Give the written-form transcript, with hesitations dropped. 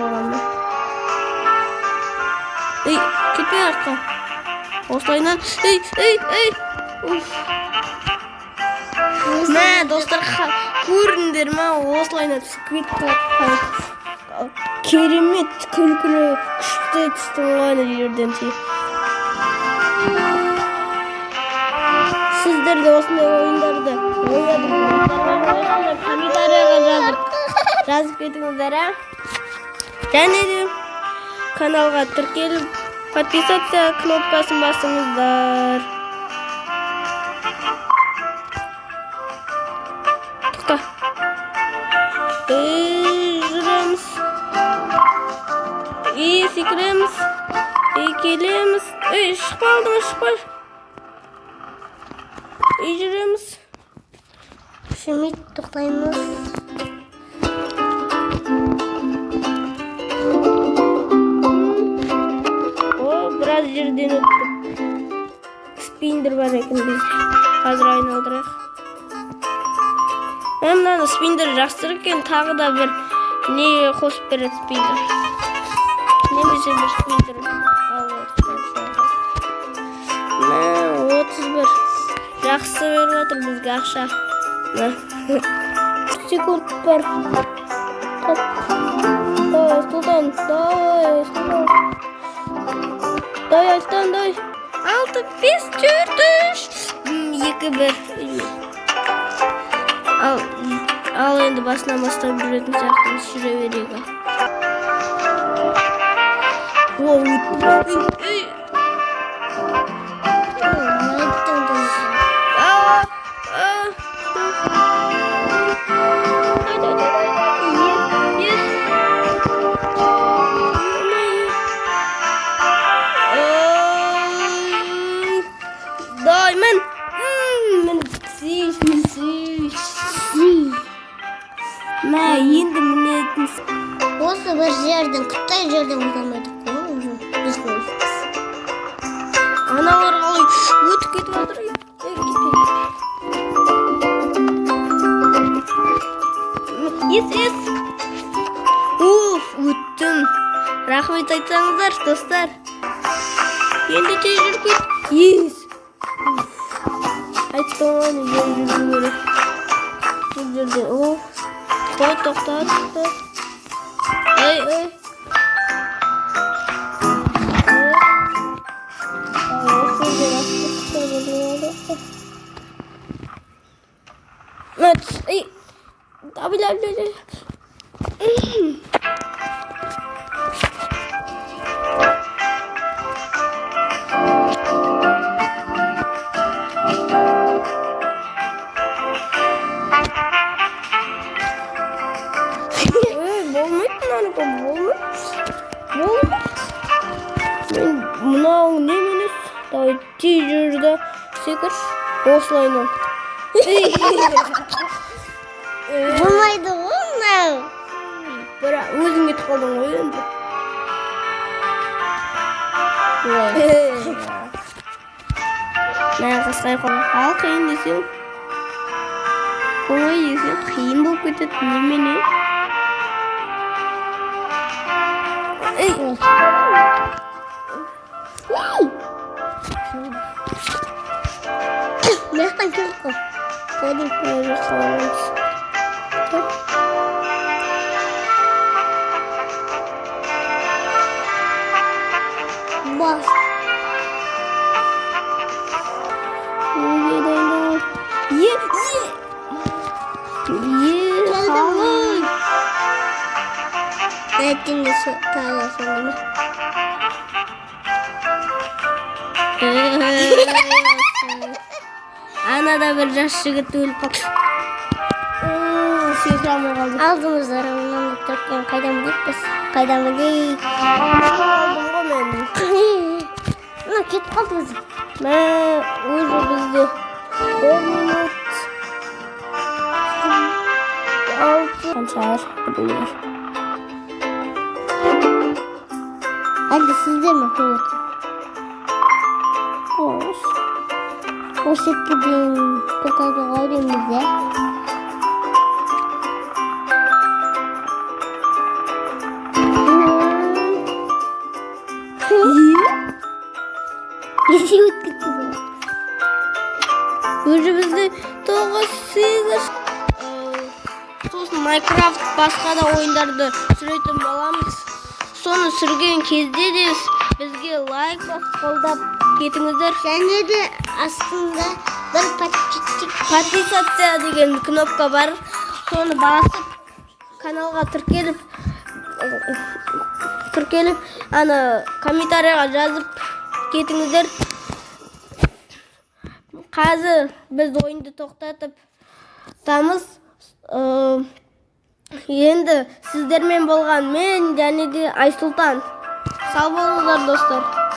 қалған ба? Ей, кетпе артқа. Осылайынан. Ей, ей, ей. Уф. Мә, достар, көрдіңдер ма? Осылайынан түсіп кетті. Керемет күлкілі, күшті түстің ғой ана жерден ше. Сіздер де осындай ойындарды ойнадыңыздар, комментарийға жазып кетіңіздер, а? Және де каналға тіркеліп, подписаться кнопкасын басыңыздар. Тоқта. Ей, жүреміз. И секіреміз. И келеміз. Ей, шықпа алдыңа, шықпа. И жүреміз. Шемит, тоқтаймыз. О, біраз жерден өттік. Спиндер бар екен бізде. Қазір айналдырайық. Мә, мынаны спиндер жақсы екен, тағы да бір не қосып береді спиндер. Немесе бір спиндер алып. Мә, 31. Жақсы беріп жатыр бізге ақша. Мә. Секунд бар. Так. Давай, Сұлтан, давай, Сұлтан. Давай, Айстан, давай. 6, 5, 4, 3, 2, 1. Ал енді басынан бастап жүретін сияқтымыз, жүре берейік. О, өтті. Ей, а, а. Ай, ай, ай, ай. Yes, yes. Ё-моё. Ай. Дай, мін. Мін, сиш, мін, сиш. Мә, енді мінетін. Осы бір жерден, қытай жерден өте алмадық қой уже. Біз өзіміз. Аналар қалай өтіп кетіп жатыр. Ей, кетпе, кетпе. Yes, yes. Уф, өттім. Рахмет айтсаңыздар, достар. Енді тез жүріп кет. Yes. Айттым ғой, ана жер жүру керек. Бұл жерде, о. Қой, тоқта, тоқта. Ей, ей. Ей. Осы жерден асып кетті. Мә, түс, ей. Давай, давай, давай. Ей, болмайды мынанікі, болмайды. Болмайды. Мен мынау неменес? Давай, тез жүр да секір. Осылайынан. Ей. Болмайды ғой мынау. Бірақ өзің кетіп қалдың ғой енді. Мә, қасқайып қалды. Ал қиын десең, оңай десең, қиын болып кетеді. Немене? Ей, Мына жақтан келдік қой. Қойдың. Мына жаққа барамыз. Так. Бас. Неге дайындал? Е, е. Е, қалай? Ертеңге тағы сонда ма? Анада бір жас жігіт өліп қалды. Секіре алмай қалды. Алдымызда мынандай тұр екен. Қайдан білейік біз? Қайдан білейік? Алдым ғой мен. Мына кетіп қалды өзі. Мә, уже бізде 10 минут. 6. Қанша білмеймін. Әлде сіздер ме көріп отыр? Қос. Осы сәтке дейін тоқтады ғой дейміз, иә? Өтіп кетті ғой. Уже бізде тоғыз, сегіз. Сосын Майнкрафт, басқа да ойындарды түсіретін боламыз. Соны түсірген кезде де бізге лайк басып, қолдап кетіңіздер. Және де астында бір подписчик. Подписаться деген кнопка бар, соны басып, каналға тіркеліп, ана комментарийға жазып кетіңіздер. Қазір біз ойынды тоқтатып тамыз. Енді сіздермен болған мен және де Айсұлтан. Сау болыңыздар, достар.